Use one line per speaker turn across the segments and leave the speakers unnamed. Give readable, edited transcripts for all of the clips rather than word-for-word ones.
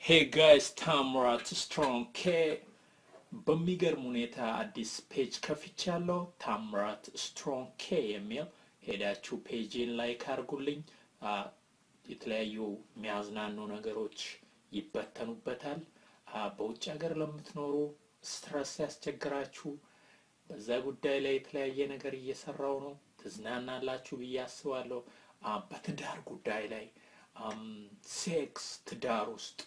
Hey guys, ታምራት ስትሮንግ ኬ በሚገርም ሁኔታ አዲስ page ከፍቻለሁ። ታምራት ስትሮንግ ኬ የሚል ሄዳችሁ page ን like አድርጉልኝ። የተለያዩ የሚያዝናኑ ነገሮች ይበተኑበታል። በውጭ ሀገር ለምትኖሩ፣ stress ያስቸግራችሁ፣ በዛ ጉዳይ ላይ የተለያየ ነገር እየሰራው ነው። ትዝናናላችሁ ብዬ አስባለሁ። በትዳር ጉዳይ ላይ፣ sex፣ ትዳር ውስጥ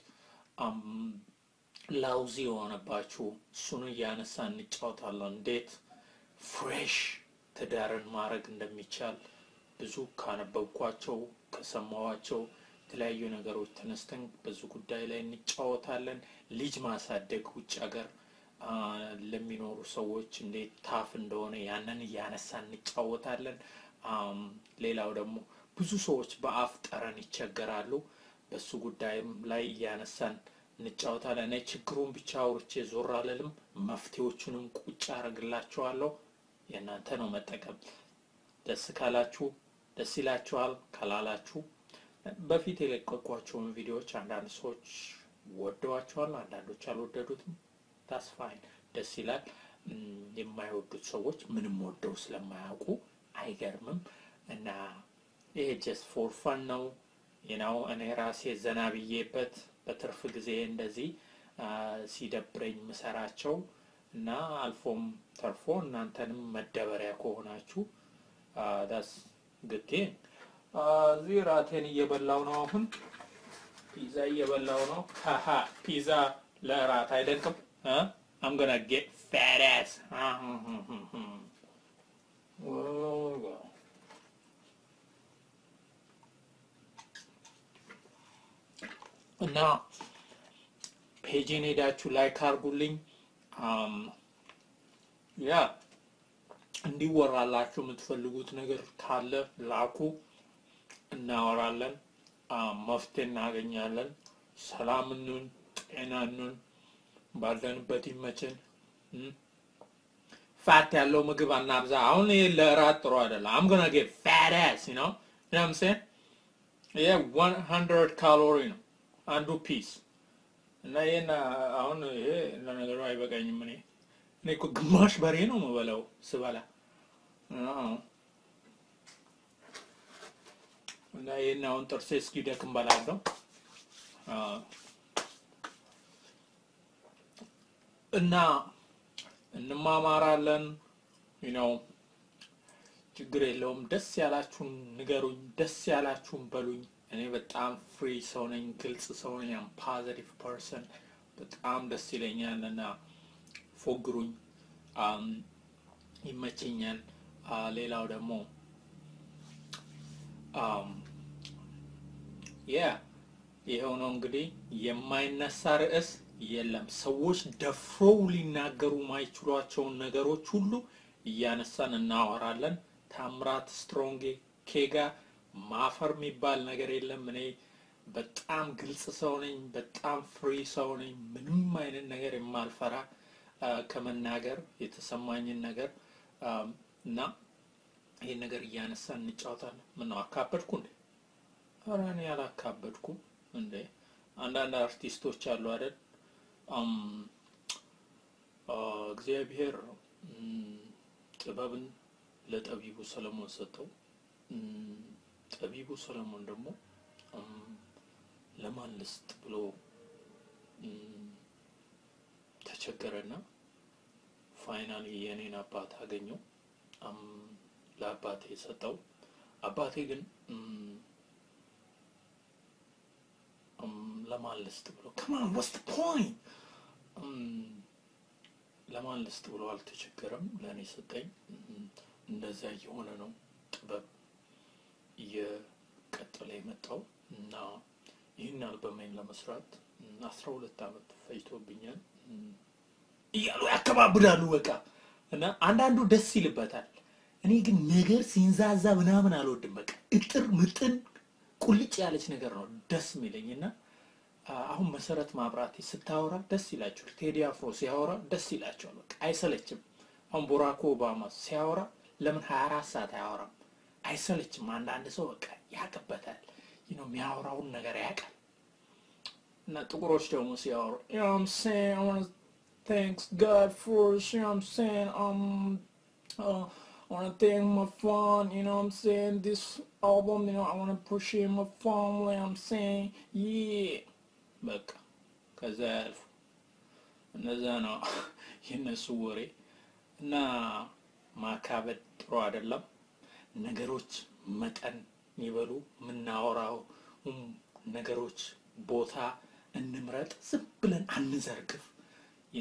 lousy የሆነባችሁ እሱን እያነሳ እንጫወታለን። እንዴት fresh ትዳርን ማድረግ እንደሚቻል ብዙ ካነበብኳቸው፣ ከሰማኋቸው የተለያዩ ነገሮች ተነስተን ብዙ ጉዳይ ላይ እንጫወታለን። ልጅ ማሳደግ ውጭ ሀገር ለሚኖሩ ሰዎች እንዴት tough እንደሆነ ያንን እያነሳ እንጫወታለን። ሌላው ደግሞ ብዙ ሰዎች በአፍ ጠረን ይቸገራሉ። በሱ ጉዳይም ላይ እያነሳን እንጫወታለን። እኔ ችግሩን ብቻ አውርቼ ዞር አልልም። መፍትሄዎቹንም ቁጭ አደርግላችኋለሁ። የእናንተ ነው መጠቀም። ደስ ካላችሁ ደስ ይላችኋል፣ ካላላችሁ በፊት የለቀኳቸውን ቪዲዮዎች አንዳንድ ሰዎች ወደዋቸዋል፣ አንዳንዶች አልወደዱትም። That's fine፣ ደስ ይላል። የማይወዱት ሰዎች ምንም ወደው ስለማያውቁ አይገርምም። እና ይሄ just for fun ነው። እኔ ራሴ ዘና ብዬበት በትርፍ ጊዜ እንደዚህ ሲደብረኝ ምሰራቸው እና አልፎም ተርፎ እናንተንም መደበሪያ ከሆናችሁ that's good thing። እዚህ ራቴን እየበላው ነው። አሁን ፒዛ እየበላው ነው። ሃሃ፣ ፒዛ ለእራት አይደንቅም? I'm gonna get fat ass። እና page ን ሄዳችሁ like አድርጉልኝ። Yeah፣ እንዲወራላችሁ የምትፈልጉት ነገር ካለ ላኩ፣ እናወራለን፣ መፍትሄ እናገኛለን። ሰላም እንሁን፣ ጤና እንሁን፣ ባለንበት ይመችን። Fat ያለው ምግብ አናብዛ። አሁን ይሄ ለእራት ጥሩ አይደለም። I'm gonna get fat ass። You know what I'm saying? ይሄ 100 ካሎሪ ነው አንዱ piece እና ይሄን አሁን ይሄ ለነገሩ አይበቃኝም። እኔ እኮ ግማሽ በሬ ነው የምበላው ስበላ፣ እና ይሄን አሁን ጥርሴ እስኪደክም በላለሁ። እና እንማማራለን። ችግር የለውም። ደስ ያላችሁን ንገሩኝ፣ ደስ ያላችሁን በሉኝ። እኔ በጣም free ሰው ነኝ፣ ግልጽ ሰው ነኝ። I'm positive person። በጣም ደስ ይለኛል እና ፎግሩኝ፣ ይመቸኛል። ሌላው ደግሞ yeah፣ ይኸው ነው እንግዲህ፣ የማይነሳ ርዕስ የለም። ሰዎች ደፍረው ሊናገሩ ማይችሏቸውን ነገሮች ሁሉ እያነሳን እናወራለን። ታምራት ስትሮንግ ኬጋ ማፈር የሚባል ነገር የለም። እኔ በጣም ግልጽ ሰው ነኝ። በጣም free ሰው ነኝ። ምንም አይነት ነገር የማልፈራ፣ ከመናገር የተሰማኝን ነገር እና ይህን ነገር እያነሳን እንጫወታለን። ምነው አካበድኩ እንዴ? ኧረ እኔ አላካበድኩም እንዴ። አንዳንድ አርቲስቶች አሉ አይደል? እግዚአብሔር ጥበብን ለጠቢቡ ሰለሞን ሰጠው። ጠቢቡ ሰለሞን ደግሞ ለማን ልስጥ ብሎ ተቸገረና finally የኔን አባት አገኘው። ለአባቴ ሰጠው። አባቴ ግን ለማን ልስጥ ብሎ፣ come on, what's the point፣ ለማን ልስጥ ብሎ አልተቸገረም። ለእኔ ሰጠኝ። እንደዚያ እየሆነ ነው ጥበብ እየቀጠለ የመጣው እና ይህን አልበሜን ለመስራት 12 ዓመት ፈጅቶብኛል እያሉ ያከባብዳሉ። በቃ እና አንዳንዱ ደስ ይልበታል። እኔ ግን ነገር ሲንዛዛ ምናምን አልወድም። በቃ እጥር ምጥን ቁልጭ ያለች ነገር ነው ደስ የሚለኝ። እና አሁን መሰረት ማብራቴ ስታወራ ደስ ይላቸዋል። ቴዲ አፍሮ ሲያወራ ደስ ይላቸዋል። በቃ አይሰለችም። አሁን ቦራክ ኦባማ ሲያወራ ለምን 24 ሰዓት አያወራም? አይሰለችም። አንዳንድ ሰው በቃ ያውቅበታል፣ የሚያወራውን ነገር ያውቃል። እና ጥቁሮች ደግሞ ሲያወሩ you know what I'm saying, I want to thanks God for, you know what I'm saying, I want to thank my fun, you know what I'm saying, this album, you know, I want to appreciate my family, I'm saying, yeah. በቃ ከዛ ያልፉ እነዛ ነው የነሱ ወሬ። እና ማካበድ ጥሩ አይደለም። ነገሮች መጠን ይበሉ። የምናወራው ነገሮች ቦታ እንምረጥ። ዝም ብለን አንዘርግፍ።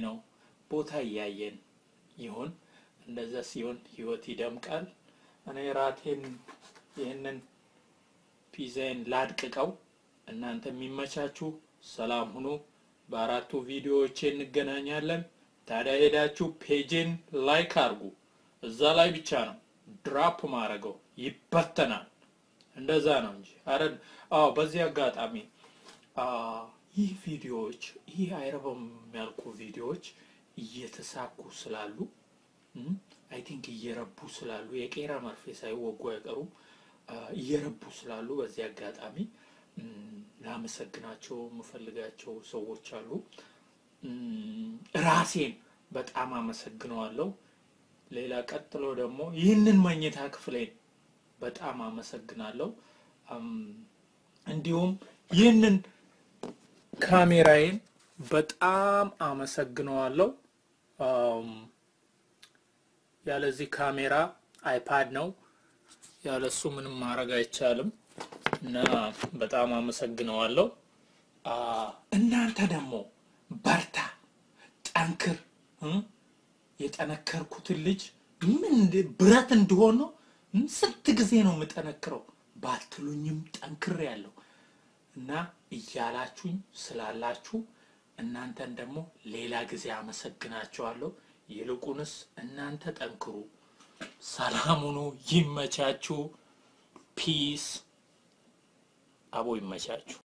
ነው ቦታ እያየን ይሁን። እንደዛ ሲሆን ህይወት ይደምቃል። እኔ ራቴን ይህንን ፒዛዬን ላድቅቀው። እናንተ የሚመቻችሁ ሰላም ሁኑ። በአራቱ ቪዲዮዎቼ እንገናኛለን። ታዲያ ሄዳችሁ page ን like አድርጉ። እዛ ላይ ብቻ ነው drop ማድረገው፣ ይበተናል። እንደዛ ነው እንጂ አረ አዎ። በዚህ አጋጣሚ ይህ ቪዲዮዎች ይህ አይረባም የሚያልቁ ቪዲዮዎች እየተሳኩ ስላሉ፣ I think እየረቡ ስላሉ፣ የቄራ መርፌ ሳይወጉ አይቀሩም፣ እየረቡ ስላሉ በዚህ አጋጣሚ ላመሰግናቸው የምፈልጋቸው ሰዎች አሉ። ራሴን በጣም አመሰግነዋለሁ። ሌላ ቀጥሎ ደግሞ ይህንን መኝታ ክፍሌን በጣም አመሰግናለሁ። እንዲሁም ይህንን ካሜራዬን በጣም አመሰግነዋለሁ። ያለዚህ ካሜራ iPad ነው፣ ያለሱ ምንም ማድረግ አይቻልም እና በጣም አመሰግነዋለሁ። እናንተ ደግሞ በርታ፣ ጠንክር። የጠነከርኩትን ልጅ ምን ብረት እንደሆነ ነው። ስንት ጊዜ ነው የምጠነክረው ባትሉኝም ጠንክሬ ያለው እና እያላችሁኝ ስላላችሁ እናንተን ደግሞ ሌላ ጊዜ አመሰግናችኋለሁ። ይልቁንስ እናንተ ጠንክሩ። ሰላም ሁኑ። ይመቻችሁ። Peace። አቦ ይመቻችሁ።